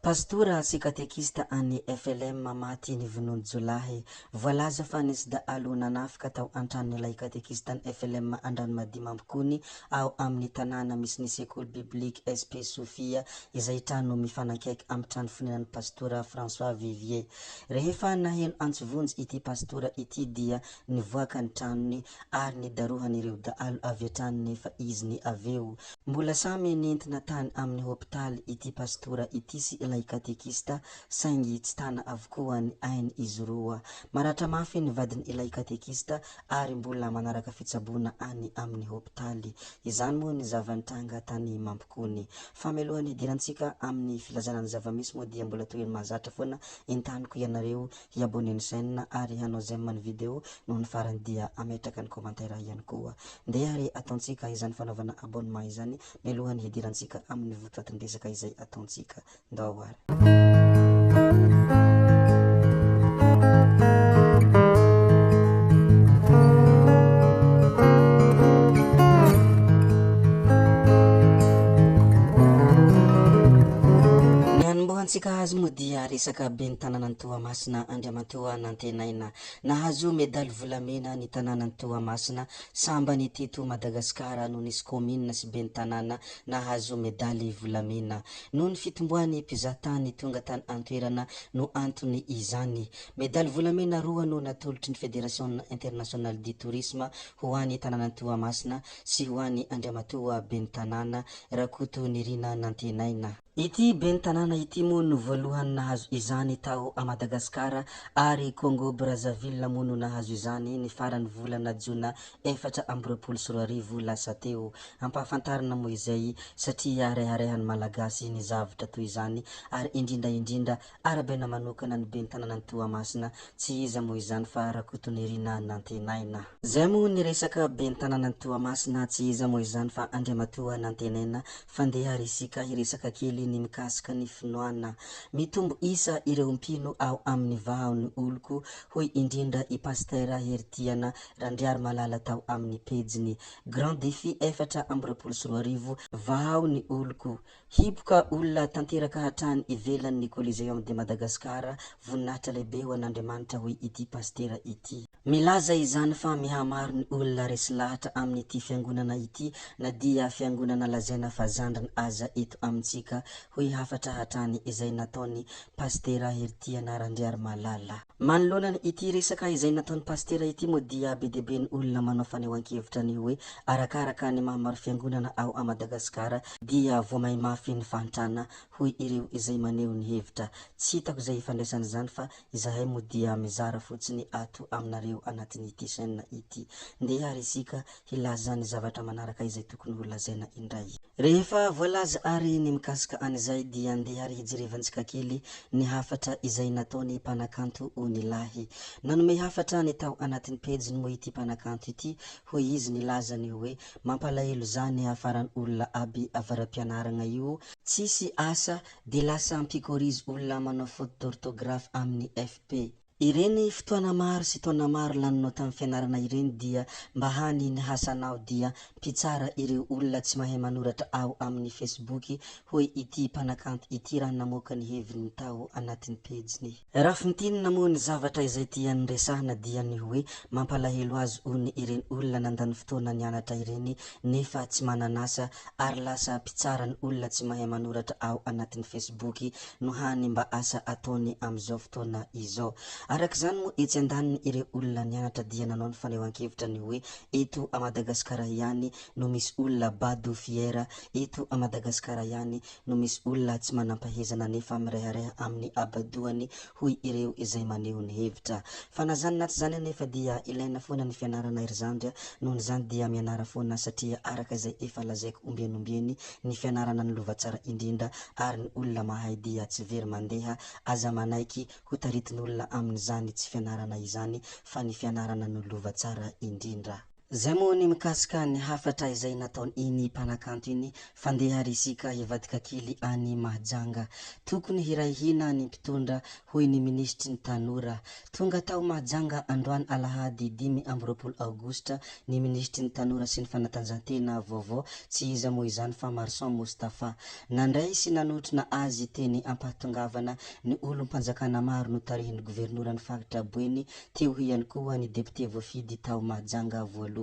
Pastora sy katekista an'ny FLM maty nivonoan'ny jiolahy. Voalaza fa nisy dahalo nanafika tao an-tranon'ilay katekistan'ny FLM Andranomadio Mampikony ao amin'ny tanàna misy ny sekoly biblique SP Sofia izay trano mifanankaiky amin'ny trano fonenan'ny pastora François Vivier. Rehefa naheno antso vonjy ity pastora ity dia nivoaka ny tranony ary nidarohan'ireo dahalo avy hatrany nefa izy ny avy eo. Mbola samy nentina tany amin'ny hopitaly ity pastora ity sy ilay katekista saingy tsy tana avokoa ny ain izy roa. Maratra mafy ny vadin'ilay katekista ary mbola manaraka fitsaboana any amin'ny hopitaly. Izany moa ny zava-nitranga tany Mampikony. Fa mialohan'ny hidirantsika amin'ny filazana ny zava-misy moa dia mbola toy ny mahazatra foana entaniko ianareo hi-abonner ny chaîne ary hanao j'aime ny vidéo noho ny farany dia hametraka ny commentaire ihany koa. Ndeha ary ataontsika izany fanaovana abonnement izany mialohan'ny hidirantsika amin'ny votoatin-dresaka izay ataontsika. Ndao ary. Ny hanombohantsika azy moa dia resaka ben'ny tanànan'i Toamasina Andriamatoa Nantenaina. Nahazo medaly volamena ny tanànan'i Toamasina, sambany teto Madagasikara no nisy kaominina sy ben'ny tanàna nahazo medaly volamena. Noho ny fitomboan'ny mpizahatany tonga tany an-toerana no antony izany. Medaly volamena roa no natolotry ny Federasiona International du Tourisme ho an'ny tanànan'i Toamasina sy ho an'i Andriamatoa Ben'ny tanàna, Rakotonirina Nantenaina. Ity ben'ny tanàna ity moa no voalohany nahazo izany tao a Madagasikara ary Congo Brazzaville moa no nahazo izany ny faran'ny volana jona 2024 lasa teo. Ampahafantarina moa izay satria reharehan'ny Malagasy ny zavtra toy izany ary indrindra indrindra arabaina manokana ny ben'ny tanànan'i Toamasina, tsy iza moa izany fa Rakotonirina Nantenaina. Zay moa ny resaka ben'ny tanànan'i Toamasina, tsy iza moa izany fa Andriamatoa Nantenaina Fa ndeha ary isika hiresaka kely ny mikasika ny finoana. Mitombo isa ireo mpino ao amin'ny Vahao ny Oloko, hoy indrindra i Pastera Heritiana Randriarimalala tao amin'ny pejiny. Grand Défi 2024, Vahao ny Oloko. Hipoka olona tanteraka hatrany ivelan'ny Coliseum de Madagascar, voninahitra lehibe ho an'Andriamanitra hoy ity Pastera ity. Milaza izany fa mihamaro ny olona resy lahatra amin'ity fiangonana ity na dia fiangonana lazaina fa zandriny aza eto amintsika, hoy hafatra hatrany izay nataon'i Pasitera Heritiana Randriarimalala. Manoloana ity resaka izay nataon'i Pasitera ity moa dia be dia be ny olona manao fanehoan-kevitra ny hoe arakaraka ny mahamaro fiangonana ao a Madagasikara dia voamay mafy ny fahantrana, hoy ireo izay maneho ny hevitra. Tsy hitako izay ifandraisan'izany fa Izahay moa dia mizara fotsiny ato aminareo anatin'ity chaîne ity. Ndeha ary isika hilaza ny zavatra manaraka izay tokony ho lazaina indray. Rehefa voalaza ary ny mikasika an'izay dia ndeha ary hijerevantsika kely ny hafatra izay nataon'ny mpanakanto Onilahy. Nanome hafatra ny tao anatin'ny pejiny moa ity mpanakanto ity, hoy izy nilaza ny hoe mampalahelo zany hafaran'olona aby avara-pianaragna io, tsisy asa Dia lasa mpikorizy olona manao faute d'orthographe amin'ny FP. Ireny fotoana maro sy taona maro laninao tamin'ny fianarana ireny dia mba hany ny hasanao dia mpitsara ireo olona tsy mahay manoratra ao amin'ny Facebook hoy ity mpanakanto ity raha namoaka ny heviny tao anatin'ny pejiny. Raha fintinina moa ny zavatra izay tiany resahana dia ny hoe mampalahelo azy hono ireny olona nandany fotoana nianatra ireny nefa tsy manan'asa ary lasa mpitsara ny olona tsy mahay manoratra ao anatin'ny Facebook no hany mba asa ataony amin'izao fotoana izao. Araka izany moa etsy andaniny ireo olona nianatra dia nanao ny fanehoan-kevitra ny hoe eto a Madagasikara ihany no misy olona bado fier, eto a Madagasikara ihany no misy olona tsy manampahezana nefa mirehareha amin'ny habadoany hoy ireo izay maneho ny hevitra. Fa na zany na tsy zany anefa dia ilaina foana ny fianarana ry zandry a, noho izany dia mianara foana satria araka izay efa lazaiko ombieny ombieny ny fianarana ny lova tsara indrindra ary ny olona mahay dia tsy very mandeha, aza manaiky ho taritin'olona amin'izany tsy fianarana izany fa ny fianarana no lova tsara indrindra. Zay moa ny mikasika ny hafatra izay nataon'iny mpanakanto iny fa ndeha ary isika hivadika kely any Mahajanga. Tokony hiray hina ny mpitondra hoy ny minisitry ny tanora. Tonga tao Mahajanga androany alahady 25 aogositra ny minisitry ny tanora sy ny fanatanjahantena vaovao, tsy iza moa izany fa Marson Moustapha. Nandray sy nanotrona azy teny ampahatongavana ny olom-panjakana maro notarihin'ny governoran'ny faritra Boeny teo ihany koa ny depiote voafidy tao Mahajanga voalohany.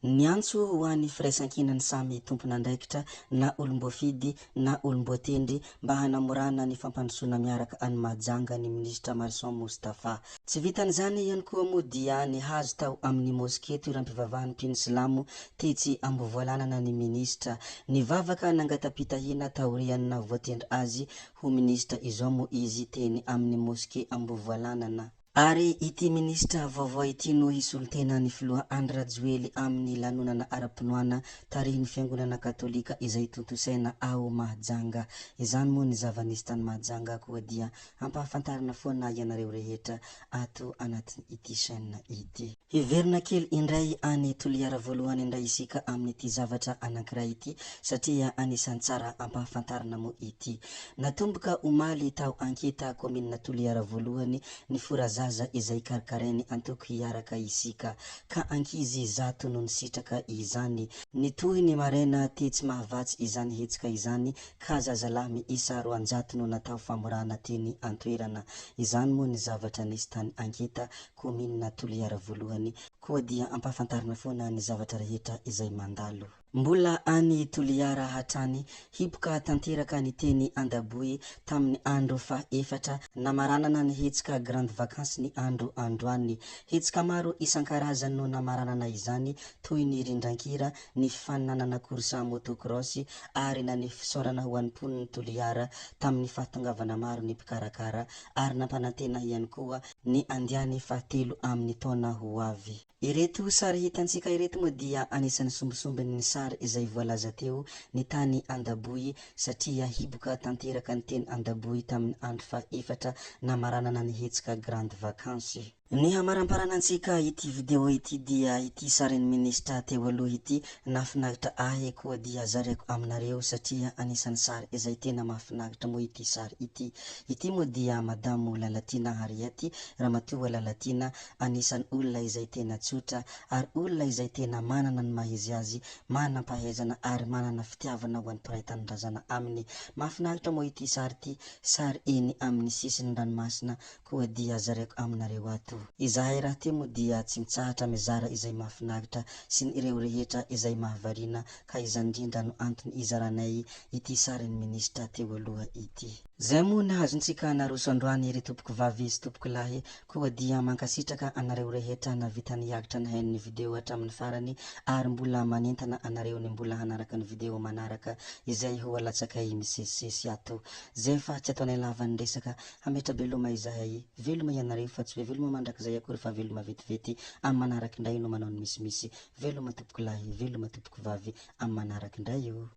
Niantso ho an'ny firaisankinan'ny samy tompon'andraikitra na olom-boafidy na olom-boatendry mba hanamorana ny fampandrosoana miaraka an'i Mahajanga ny minisitra Marson Moustapha. Tsy vitan'izany ihany koa moa dia nihazo tao amin'ny moske toeram-pivavahan'ny mpino silamo tetsy Ambovoalanana ny minisitra. Nivavaka nangata-pitahiana taorian'ny nahavoatendry azy ho minisitra izao moa izy teny amin'ny moske Ambovoalanana. Ary ity minisitra vaovao ity no hisolo tena ny filoha Andry Rajoely amin'ny lanonana ara-pinoana tarihin'ny fiangonana katolika izay tontosaina ao Mahajanga. Izany moa ny zava-nisy tany Mahajanga koa dia ampahafantarina foana ianareo rehetra ato anatin'ity chaîne ity. Hiverina kely indray any Toliara voalohany indray isika amin'ity zavatra anankiray ity satria anisan'ny tsara ampahafantarina moa ity. Natomboka omaly tao Ankita kaominina Toliara voalohany ny fora zaza izay karakarain'ny antoko Hiaraka Isika ka ankizy 100 no nisitraka izany. Nitohy ny maraina tetsy Mahavatsy izany hetsika izany ka zazalahy miisa 200 no natao famorana teny an-toerana. Izany moa ny zavatra nisy tany Ankita kaominina Toliara voalohany, koa dia ampahafantarina foana ny zavatra rehetra izay mandalo. Mbola any Toliara hatrany, hipoka tanteraka ny teny Andaboy tamin'ny andro faha-efatra namaranana ny hetsika Grande Vacances ny andro androany. Hetsika maro isan-karazany no namaranana izany toy ny rindran-kira, ny fifaninanana course motocross ary naneho fisaorana ho an'ny mponin'i Toliara tamin'ny fahatongavana maro ny mpikarakara ary nampanantena ihany koa ny andiany fahatelo amin'ny taona ho avy. Ireto sary hitantsika ireto moa dia anisan'ny sombisombin'ny sary izay voalaza teo ny tany Andaboy satria hiboka tanteraka ny teny Andaboy tamin'ny andro faha-efatra namaranana ny hetsika Grande Vacances. Ny hamaramparana antsika ity video ity dia ity sarin'ny minisitra teo aloha ity nahafinaritra ahy koa dia zaraiko aminareo satria anisan'ny sary izay tena mahafinaritra moa ity sary ity. Ity moa dia Madamo Lalatiana Harriet, Ramatoa Lalatiana, anisan'ny olona izay tena tsotra ary olona izay tena manana ny maha izy azy, manam-pahaizana ary manana fitiavana ho an'ny mpiray tanindrazana aminy. Mahafinaritra moa ity sary ity, sary eny amin'ny sisin'ny ranomasina koa dia zaraiko aminareo ato. Izahay rahateo moa dia tsy mitsahatra mizara izay mahafinaritra sy ny ireo rehetra izay mahavariana ka izany indrindra no antony izaranay ity sarin'ny minisitra teo aloha ity. Zay moa ny azontsika naroso androany ry tompoko vavy sy tompoko lahy koa dia mankasitraka anareo rehetra navita niaritra nihaino ny video hatramin'ny farany ary mbola manentana anareo ny mbola hanaraka ny video manaraka izay ho alatsakay misesisesy ato. Zay fa tsy ataonay lava ny resaka Hametra-beloma izahay. Veloma ianareo fa tsy hoe veloma mandrakizay akory fa veloma vetivety amin'ny manaraka indray no manao ny misimisy. Veloma tompokolahy, veloma tompokovavy amin'ny manaraka indray o!